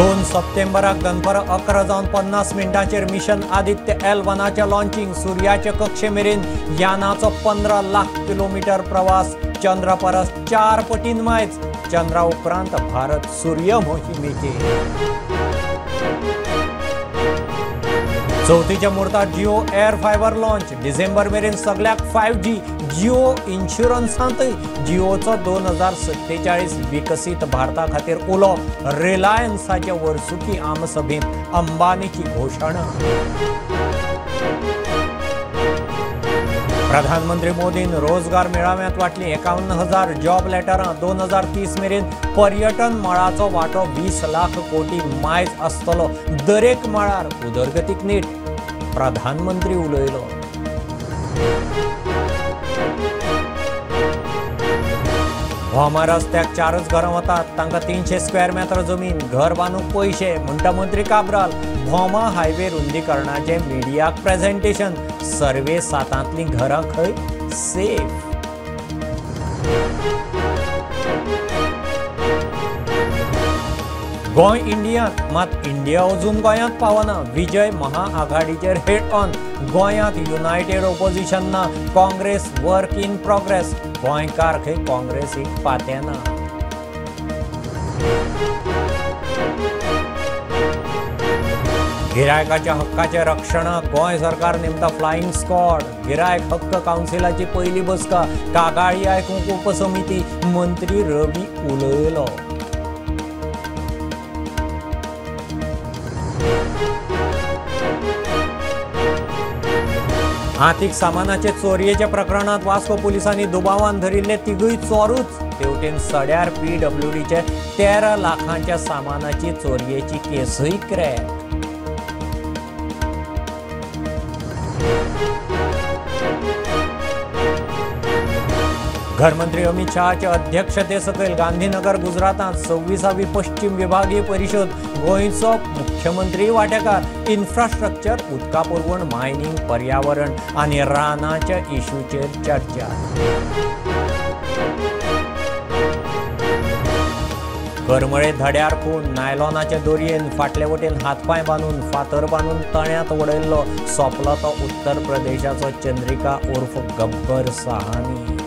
2 सप्टेंबराक दनपारां 11:50 mission Aditya L1 launching. सूर्याचे कक्षे मेरेन यानाचो 15 लाख किलोमीटर प्रवास. चंद्रा परस 4 पटीन मायज. चंद्रा उपरांत भारत सूर्य मोहिमेचे. चवथीच्या मुहूर्तार जिओ एअर फायबर लॉन्च. डिसेंबर मेरेन सगळ्याक 5G. जिओ इन्शुरन्सांतय जिओचो 2047 विकसीत भारता खातीर उलो. रिलायन्साचे वर्सुकी आमसभेंत अंबानीची घोशणा. प्रधानमंत्री मोदीन रोजगार मेळाव्यांत वांटली 51,000 जॉब लेटरां. 2030 मेरेन पर्यटन मळाचो वांटो 20 लाख कोटी मायज आसतलो. दरेक मळार उदरगतीक नेट. प्रधानमंत्री उलयलो. भोमा रस्त्याक 4च घरां वतात, तांकां 300 स्क्वेअर मेत्र जमीन, घर बांदूंक पयशे, म्हणटा मंत्री काब्राल. भोमा हायवे रुंदीकरणाचें मिडियाक प्रेझेंटेशन. सर्वे 7तांतलीं घरां खंय सेफ. गोंय इंडियांत, मात इंडिया अजून गोंयांत पावना. विजय महाआघाडीचेर हेड ऑन. गोंयांत युनायटेड ओपोजिशन ना. Congress work in progress. गोंयकार खंय काँग्रेसीक पातेना. गिरायकाच्या हक्काच्या रक्षणाक गोंय सरकार नेमता फ्लायिंग स्क्वॉड. गिरायक हक्क कावन्सिलाची पयली बसका. कागाळी आयकूंक उपसमिती. मंत्री रवी उलयलो. आर्थिक सामानाचे चोरयेच्या प्रकरणात वास्को पुलिसांनी दुबावान धरिल्ले तिगूय चोरूच. तेवटेन सड्यार पीडब्ल्यूडीचे 13 लाखांच्या सामानाची चोरयेची केसूय क्रॅक. घरमंत्री अमित शहाच्या अध्यक्षते सकयल गांधीनगर गुजरातांत 26वी पश्चिम विभागीय परिषद. गोंयचो मुख्यमंत्री वांटेकार. इन्फ्रास्ट्रक्चर, उदका पुरवण, मायनिंग, पर्यावरण आनी रानाच्या इशूचेर चर्चा. करमळे धड्यार खून. नायलॉनाचे दोरयेन फाटले वटेन हातपांय बांदून फातर बांदून तळ्यांत उडयल्लो. सोंपलो तो उत्तर प्रदेशाचो चंद्रिका उर्फ गब्बर सहानी.